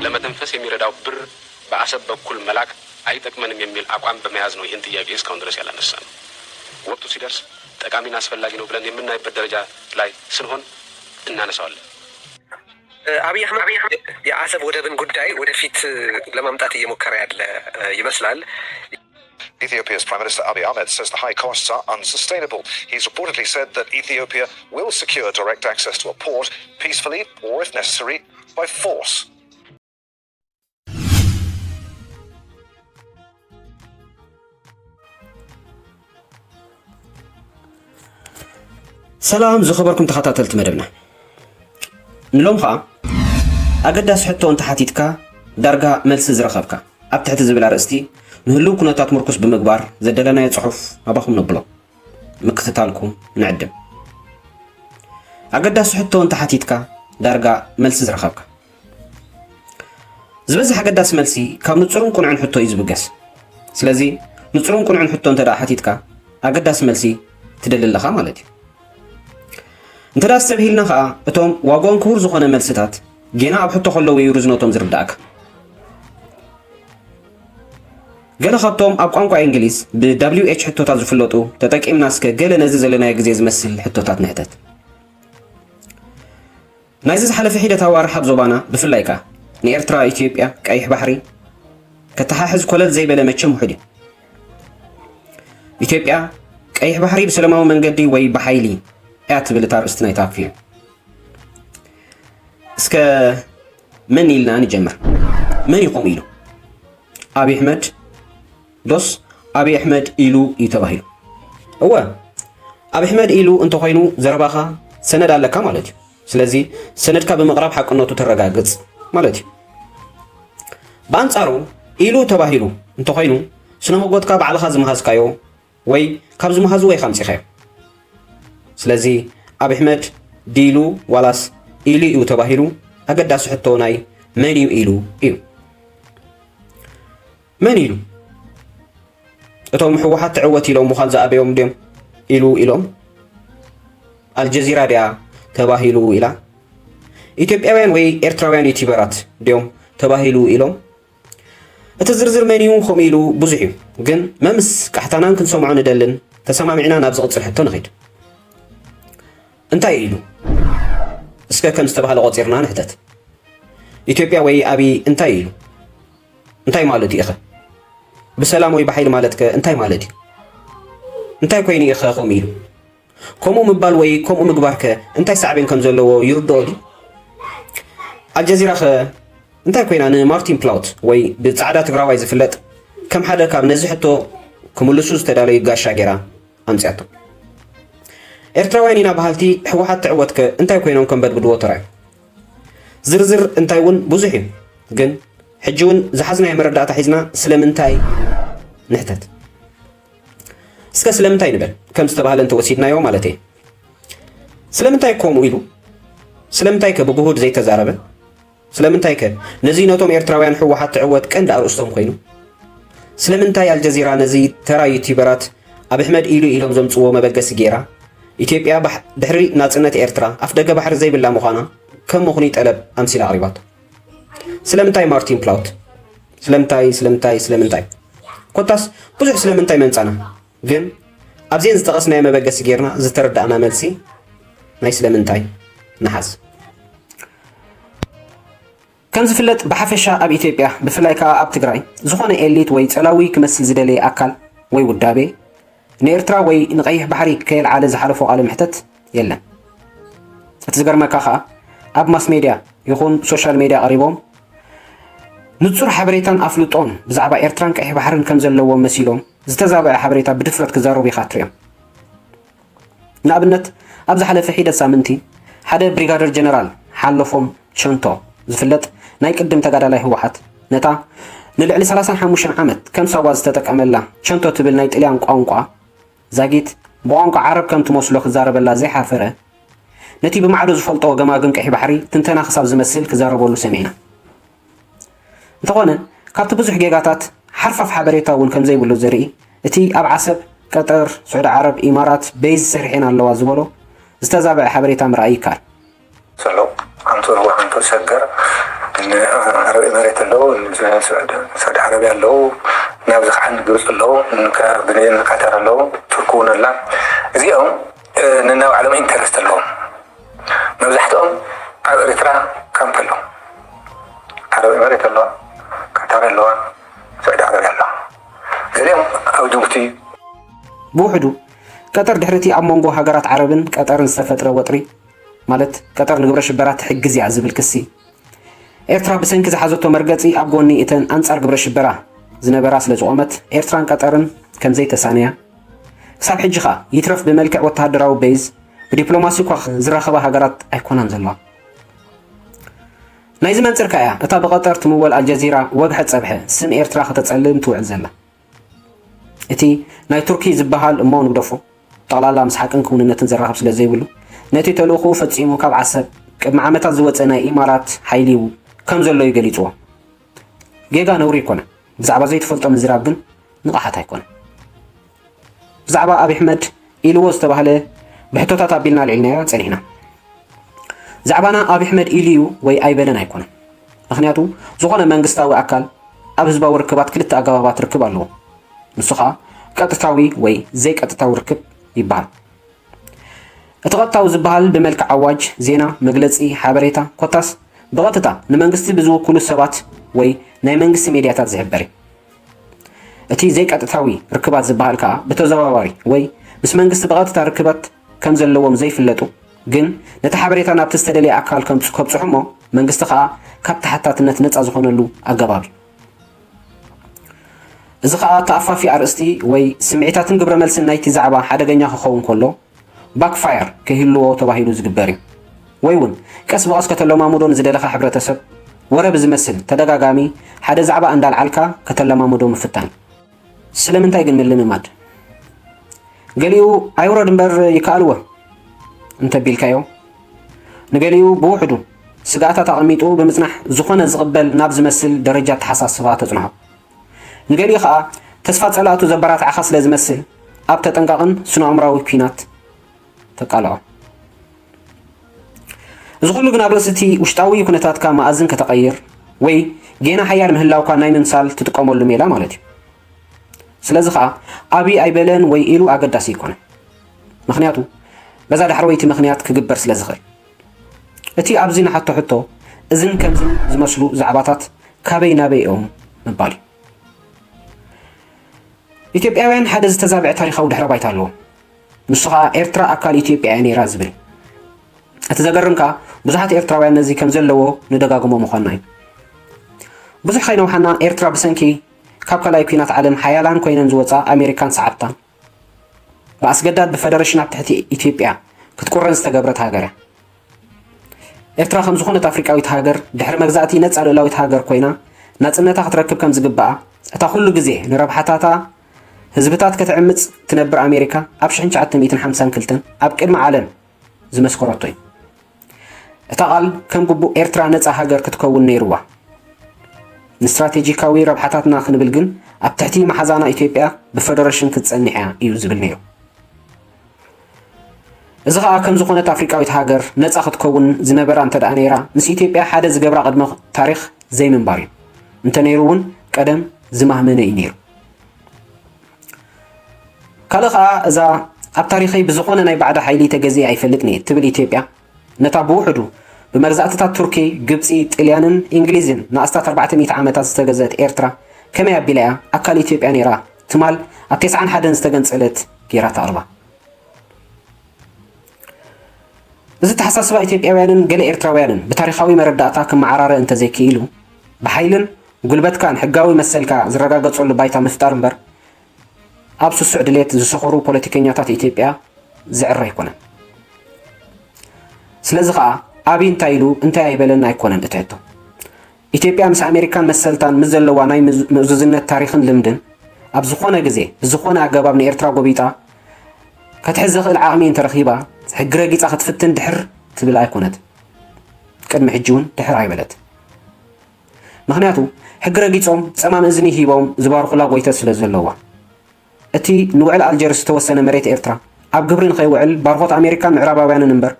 ለመተንፈስ የሚረዳው ብር በአሰብ በኩል መላክ አይጠቅመንም የሚል አቋም በመያዝ ነው ይህን ጥያቄ እስካሁን ድረስ ያላነሳነው። ወቅቱ ሲደርስ ጠቃሚና አስፈላጊ ነው ብለን የምናይበት ደረጃ ላይ ስንሆን እናነሳዋለን። አብይ አህመድ የአሰብ ወደብን ጉዳይ ወደፊት ለማምጣት እየሞከረ ያለ ይመስላል። Ethiopia's Prime Minister Abiy Ahmed says the high costs are unsustainable. He's reportedly said that Ethiopia will secure direct access to a port peacefully or, if necessary, by force. ሰላም ዝኸበርኩም ተኸታተልቲ መደብና፣ ንሎም ኸዓ ኣገዳሲ ሕቶ እንተሓቲትካ ዳርጋ መልሲ ዝረኸብካ ኣብ ትሕቲ ዝብል ኣርእስቲ ንህልው ኩነታት ምርኩስ ብምግባር ዘደለናዮ ጽሑፍ ኣባኹም ነብሎ። ምክትታልኩም ንዕድም። ኣገዳሲ ሕቶ እንተሓቲትካ ዳርጋ መልሲ ዝረኸብካ። ዝበዝሕ ኣገዳሲ መልሲ ካብ ንጹርን ቅኑዕን ሕቶ እዩ ዝብገስ። ስለዚ ንጹርን ቅኑዕን ሕቶ እንተ ደኣ ሓቲትካ ኣገዳሲ መልሲ ትደሊ ኣለኻ ማለት እዩ። እንተ ደኣ ኣስተብሂልና ኸኣ እቶም ዋጋኦም ክቡር ዝኾነ መልስታት ጌና ኣብ ሕቶ ከለዉ እዩ ርዝነቶም ዝርድኣካ። ገለ ካብቶም ኣብ ቋንቋ እንግሊዝ ብ W H ሕቶታት ዝፍለጡ ተጠቂምና እስከ ገለ ነዚ ዘለናዮ ግዜ ዝመስል ሕቶታት ንሕተት። ናይዚ ዝሓለፈ ሒደት ኣዋርሕ ኣብ ዞባና ብፍላይ ከኣ ንኤርትራ ኢትዮጵያ ቀይሕ ባሕሪ ከተሓሕዝ ኮለል ዘይበለ መቸም ውሑድ እዩ። ኢትዮጵያ ቀይሕ ባሕሪ ብሰለማዊ መንገዲ ወይ ብሓይሊ እያ ትብል እታ ኣርእስቲ ናይታ ፊልም። እስከ መን ኢልና ንጀምር? መን እዩ ከምኡ ኢሉ? ኣብይ ኣሕመድ ዶስ ኣብይ ኣሕመድ ኢሉ እዩ ተባሂሉ? እወ ኣብይ ኣሕመድ ኢሉ እንተኾይኑ ዘረባኻ ሰነድ ኣለካ ማለት እዩ። ስለዚ ሰነድካ ብምቕራብ ሓቅነቱ ተረጋግጽ ማለት እዩ። ብኣንጻሩ ኢሉ ተባሂሉ እንተኾይኑ ስነ መጎትካ ባዕልኻ ዝመሃዝካዮ ወይ ካብ ዝመሃዝዎ ኢኻ ኣምጺኻዮ። ስለዚ ኣብይ ኣሕመድ ድዩ ኢሉ ዋላስ ኢሉ እዩ ተባሂሉ ኣገዳሲ ሕቶ ናይ መን እዩ ኢሉ እዩ። መን ኢሉ? እቶም ህወሓት ትዕወት ኢሎም ምዃን ዝኣበዮም ድዮም ኢሉ ኢሎም? ኣልጀዚራ ድያ ተባሂሉ ኢላ? ኢትዮጵያውያን ወይ ኤርትራውያን ዩቲበራት ድዮም ተባሂሉ ኢሎም? እቲ ዝርዝር መን እዩ ከምኡ ኢሉ ብዙሕ እዩ፣ ግን መምስ ቃሕታናን ክንሰምዖ ንደልን ተሰማሚዕና ናብ ዝቕጽል ሕቶ ንኺድ። እንታይ ኢሉ? እስከ ከም ዝተባህለ ቆጺርና ንሕተት። ኢትዮጵያ ወይ ኣብይ እንታይ ኢሉ? እንታይ ማለት እዩ ኢኸ? ብሰላም ወይ ብሓይሊ ማለት ከ እንታይ ማለት እዩ? እንታይ ኮይኑ ኢኸ ከምኡ ኢሉ? ከምኡ ምባል ወይ ከምኡ ምግባር ከ እንታይ ሳዕቤን ከም ዘለዎ ይርድኦ ድዩ? ኣልጀዚራ ከ እንታይ ኮይና ንማርቲን ፕላውት ወይ ብጻዕዳ ትግራዋይ ዝፍለጥ ከም ሓደ ካብ ነዚ ሕቶ ክምልሱ ዝተዳለዩ ጋሻ ገይራ ኣምጺኣቶ? ኤርትራውያን ኢና በሃልቲ ህወሓት ትዕወት ከ እንታይ ኮይኖም ከንበድብድዎ ተራእዩ? ዝርዝር እንታይ እውን ብዙሕ እዩ፣ ግን ሕጂ እውን ዝሓዝናዮ መረዳእታ ሒዝና ስለምንታይ ንሕተት። እስከ ስለምንታይ ንበል፣ ከም ዝተባህለ እንተወሲድናዮ ማለተይ። ስለምንታይ ከምኡ ኢሉ? ስለምንታይ ከ ብግሁድ ዘይተዛረበ? ስለምንታይ ከ ነዚ ነቶም ኤርትራውያን ህወሓት ትዕወት ቀንዲ ኣርእስቶም ኮይኑ? ስለምንታይ ኣልጀዚራ ነዚ ተራ ዩቲበራት ኣብ ኣሕመድ ኢሉ ኢሎም ዘምጽዎ መበገሲ ገይራ ኢትዮጵያ ባሕ- ድሕሪ ናጽነት ኤርትራ ኣፍደገ ባሕሪ ዘይብላ ምዃና ከም ምኽኑይ ጠለብ ኣምሲላ ኣቕሪባቶ? ስለምንታይ ማርቲን ፕላውት? ስለምንታይ ስለምንታይ ስለምንታይ? ኮታስ ብዙሕ ስለምንታይ መምጻና፣ ግን ኣብዘን ዝጠቐስናዮ መበገሲ ጌርና ዝተረዳእና መልሲ ናይ ስለምንታይ ንሓዝ። ከም ዝፍለጥ ብሓፈሻ ኣብ ኢትዮጵያ ብፍላይ ከኣ ኣብ ትግራይ ዝኾነ ኤሊት ወይ ጸላዊ ክመስል ዝደለየ ኣካል ወይ ውዳቤ ንኤርትራ ወይ ንቐይሕ ባሕሪ ከየልዓለ ዝሓለፎ ቃለ መሕተት የለን። እቲ ዝገርመካ ከኣ ኣብ ማስ ሜድያ ይኹን ሶሻል ሜድያ ቀሪቦም ንጹር ሓበሬታን ኣፍልጦን ብዛዕባ ኤርትራን ቀይሕ ባሕርን ከም ዘለዎም መሲሎም ዝተዛበዐ ሓበሬታ ብድፍረት ክዛረቡ ኢኻ ትሪኦም። ንኣብነት ኣብ ዝሓለፈ ሒደት ሳምንቲ ሓደ ብሪጋደር ጀነራል ሓለፎም ቸንቶ ዝፍለጥ ናይ ቅድም ተጋዳላይ ህወሓት ነታ ንልዕሊ ሰላሳን ሓሙሽተን ዓመት ከም ሳዋ ዝተጠቀመላ ቸንቶ ትብል ናይ ጥልያን ቋንቋ ዛጊት ብቋንቋ ዓረብ ከም ትመስሎ ክዛረበላ ዘይሓፈረ ነቲ ብማዕዶ ዝፈልጦ ገማግም ቀይሕ ባሕሪ ትንተና ክሳብ ዝመስል ክዛረበሉ ሰሚዕና። እንተኾነ ካብቲ ብዙሕ ጌጋታት ሓርፋፍ ሓበሬታ እውን ከም ዘይብሉ ዘርኢ እቲ ኣብ ዓሰብ፣ ቀጠር፣ ስዑዲ ዓረብ፣ ኢማራት በይዝ ሰሪሐን ኣለዋ ዝበሎ ዝተዛበዐ ሓበሬታ ምርኣይ ይከኣል። ኣለዉ፣ ኣንቶር ወኣንቶር ሰገር፣ ንዓረብ ኤመሬት ኣለዉ፣ ንስዑዲ ዓረብያ ኣለዉ፣ ናብዚ ከዓ ንግብፂ ኣለዉ፣ ንካ- ብንየን ንካታር ኣለዉ፣ ቱርክ እውን ኣላ። እዚኦም ነናይ ባዕሎም ኢንተረስት ኣለዎም። መብዛሕትኦም ኣብ ኤርትራ ካምፕ ኣለዉ። ዓረብ ኤመሬት ኣለዋ፣ ካታር ኣለዋ፣ ስዑዲ ዓረብያ ኣለዋ። ገሊኦም ኣብ ጅቡቲ። ብውሕዱ ቀጠር ድሕሪ እቲ ኣብ መንጎ ሃገራት ዓረብን ቀጠርን ዝተፈጥረ ወጥሪ፣ ማለት ቀጠር ንግብረ ሽበራ ትሕግዝ እያ ዝብል ክሲ፣ ኤርትራ ብሰንኪ ዝሓዘቶ መርገጺ ኣብ ጎኒ እተን ኣንጻር ግብረ ሽበራ ዝነበራ ስለ ዝቖመት፣ ኤርትራን ቀጠርን ከም ዘይተሳነያ፣ ክሳብ ሕጂ ኸኣ ይትረፍ ብመልክዕ ወተሃደራዊ ቤዝ፣ ብዲፕሎማሲ እኳ ዝራኸባ ሃገራት ኣይኮናን ዘለዋ። ናይዚ መንጽር ከኣ እያ እታ ብቐጠር ትምወል ኣልጀዚራ ወግሐ ጸብሐ ስም ኤርትራ ከተጸልም ትውዕል ዘላ። እቲ ናይ ቱርኪ ዝበሃል እሞ ንግደፎ፣ ጠቕላላ ምስ ሓቅን ክውንነትን ዘራኽብ ስለ ዘይብሉ፣ ነቲ ተልእኾኡ ፈጺሙ ካብ ዓሰብ ቅድሚ ዓመታት ዝወጸ ናይ ኢማራት ሓይሊ እዩ ከም ዘሎ እዩ ገሊጽዎ። ጌጋ ነውሪ ኣይኮነን። ብዛዕባ ዘይትፈልጦ ምዝራብ ግን ንቕሓት ኣይኮነን። ብዛዕባ ኣብይ ኣሕመድ ኢልዎ ዝተባህለ ብሕቶታት ኣቢልና ኣልዒልናዮ ጸኒሕና። ዛዕባና ኣብይ ኣሕመድ ኢሉ እዩ ወይ ኣይበለን ኣይኮነን። ምኽንያቱ ዝኾነ መንግስታዊ ኣካል ኣብ ህዝባዊ ርክባት ክልተ ኣገባባት ርክብ ኣለዎ። ንሱ ኸኣ ቀጥታዊ ወይ ዘይቀጥታዊ ርክብ ይበሃል። እቲ ቀጥታዊ ዝበሃል ብመልክዕ ኣዋጅ፣ ዜና፣ መግለጺ፣ ሓበሬታ፣ ኮታስ ብቐጥታ ንመንግስቲ ብዝውክሉ ሰባት ወይ ናይ መንግስቲ ሜድያታት ዝሕበር እዩ። እቲ ዘይቀጥታዊ ርክባት ዝበሃል ከኣ ብተዘዋዋሪ ወይ ምስ መንግስቲ ብቐጥታ ርክባት ከም ዘለዎም ዘይፍለጡ ግን ነቲ ሓበሬታ ናብቲ ዝተደለየ ኣካል ከምጽ- ከብጽሑ እሞ መንግስቲ ከኣ ካብ ተሓታትነት ነጻ ዝኾነሉ ኣገባብ እዩ። እዚ ከኣ ተኣፋፊ ኣርእስቲ ወይ ስምዒታትን ግብረ መልስን ናይቲ ዛዕባ ሓደገኛ ክኸውን ከሎ ባክፋየር ከይህልዎ ተባሂሉ ዝግበር እዩ። ወይ እውን ቀስ ብቐስ ከተለማምዶ ንዝደለኻ ሕብረተሰብ ወረ ብዝመስል ተደጋጋሚ ሓደ ዛዕባ እንዳልዓልካ ከተለማምዶ ምፍታን እዩ። ስለምንታይ ግን ምልምማድ? ገሊኡ ኣይውረድ እምበር ይከኣልዎ እንተቢልካዮ፣ ንገሊኡ ብውሕዱ ስግኣታት ኣቐሚጡ ብምጽናሕ ዝኾነ ዝቕበል ናብ ዝመስል ደረጃ ኣተሓሳስባ ተጽንሖ። ንገሊኡ ኸኣ ተስፋ ጸላእቱ ዘበራትዓኻ ስለ ዝመስል ኣብ ተጠንቃቕን ስነ-ኣእምራዊ ኲናት ተቃልዖ። እዚ ኩሉ ግን ኣብ ርእሲ እቲ ውሽጣዊ ኩነታትካ መኣዝን ከተቐይር ወይ ጌና ሓያል ምህላውካ ናይ ምምሳል ትጥቀመሉ ሜላ ማለት እዩ። ስለዚ ኸኣ ኣብይ ኣይበለን ወይ ኢሉ ኣገዳሲ ኣይኮነን። ምኽንያቱ በዛ ዳሕረወይቲ ምኽንያት ክግበር ስለ ዝኽእል። እቲ ኣብዚ ንሓቶ ሕቶ እዝን ከምዝን ዝመስሉ ዛዕባታት ካበይ ናበይ እዮም ምባል እዩ። ኢትዮጵያውያን ሓደ ዝተዛብዐ ታሪኻዊ ድሕረ ባይታ ኣለዎም። ንሱ ኸኣ ኤርትራ ኣካል ኢትዮጵያ እያ ነይራ ዝብል። እቲ ዘገርም ከኣ ብዙሓት ኤርትራውያን ነዚ ከም ዘለዎ ንደጋግሞ ምዃንና እዩ። ብዙሕ ከይነውሓና ኤርትራ ብሰንኪ ካብ ካልኣይ ኲናት ዓለም ሓያላን ኮይነን ዝወጻ ኣሜሪካን ሰዓብታን ብኣስገዳድ ብፈደረሽን ኣብ ትሕቲ ኢትዮጵያ ክትቁረን ዝተገብረት ሃገር እያ። ኤርትራ ከም ዝኾነት ኣፍሪቃዊት ሃገር ድሕሪ መግዛእቲ ነጻ ልኡላዊት ሃገር ኮይና ናጽነታ ክትረክብ ከም ዝግባኣ እታ ኩሉ ግዜ ንረብሓታታ ህዝብታት ከተዕምጽ ትነብር ኣሜሪካ ኣብ ሽሕን ትሽዓተ ሚእትን ሓምሳን ክልተን ኣብ ቅድሚ ዓለም ዝመስከረቶ እዩ። እታ ቃል ከም ግቡእ ኤርትራ ነጻ ሃገር ክትከውን ነይርዋ። ንስትራቴጂካዊ ረብሓታትና ክንብል ግን ኣብ ትሕቲ መሓዛና ኢትዮጵያ ብፈደረሽን ክትጸንሕ እያ እዩ ዝብል ነይሩ። እዚ ኸኣ ከም ዝኾነት ኣፍሪቃዊት ሃገር ነጻ ክትከውን ዝነበራ እንተ ደኣ ነይራ ምስ ኢትዮጵያ ሓደ ዝገብራ ቅድመ ታሪኽ ዘይምንባር እዩ። እንተ ነይሩ እውን ቀደም ዝማህመነ እዩ ነይሩ። ካልእ ኸኣ እዛ ኣብ ታሪኸይ ብዝኾነ ናይ ባዕዳ ሓይሊ ተገዚአ ኣይፈልጥን እየ ትብል ኢትዮጵያ ነታ ብውሕዱ ብመግዛእትታት ቱርኪ፣ ግብጺ፣ ጥልያንን እንግሊዝን ንኣስታት ኣርባዕተ ሚእቲ ዓመታት ዝተገዘአት ኤርትራ ከመይ ኣቢላ እያ ኣካል ኢትዮጵያ ነይራ ትማል ኣብ ተስዓን ሓደን ዝተገንጸለት ገይራ ተቕርባ? እዚ ኣተሓሳስባ ኢትዮጵያውያንን ገለ ኤርትራውያንን ብታሪኻዊ መረዳእታ ክመዓራረ እንተዘይክኢሉ ብሓይልን ጉልበትካን ሕጋዊ መሰልካ ዝረጋገጸሉ ባይታ ምፍጣር እምበር ኣብ ስሱዕ ድሌት ዝሰኸሩ ፖለቲከኛታት ኢትዮጵያ ዝዕረ ኣይኮነን። ስለዚ ኸኣ ኣብይ እንታይ ኢሉ እንታይ ኣይበለን ኣይኮነን እቲ ሕቶ። ኢትዮጵያ ምስ ኣሜሪካን መሰልታን ምስ ዘለዋ ናይ ምእዙዝነት ታሪኽን ልምድን ኣብ ዝኾነ ግዜ ብዝኾነ ኣገባብ ንኤርትራ ጎቢጣ ከትሕዝ ዘኽእል ዓቕሚ እንተረኺባ ሕጊ ረጊጻ ክትፍትን ድሕር ትብል ኣይኮነት። ቅድሚ ሕጂ እውን ድሕር ኣይበለት። ምኽንያቱ ሕጊ ረጊጾም ጸማም እዝኒ ሂቦም ዝባርኹላ ጎይተት ስለ ዘለዋ። እቲ ንውዕል ኣልጀርስ ዝተወሰነ መሬት ኤርትራ ኣብ ግብሪ ንኸይውዕል ባርኾት ኣሜሪካን ምዕራባውያንን እምበር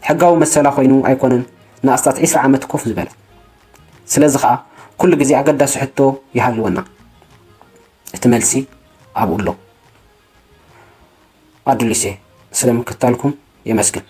ሕጋዊ መሰላ ኮይኑ ኣይኮነን ንኣስታት ዒስራ ዓመት ኮፍ ዝበለ። ስለዚ ኸኣ ኩሉ ግዜ ኣገዳሲ ሕቶ ይሃልወና። እቲ መልሲ ኣብኡ ኣሎ። ኣዱሊሴ፣ ስለ ምክታልኩም የመስግን።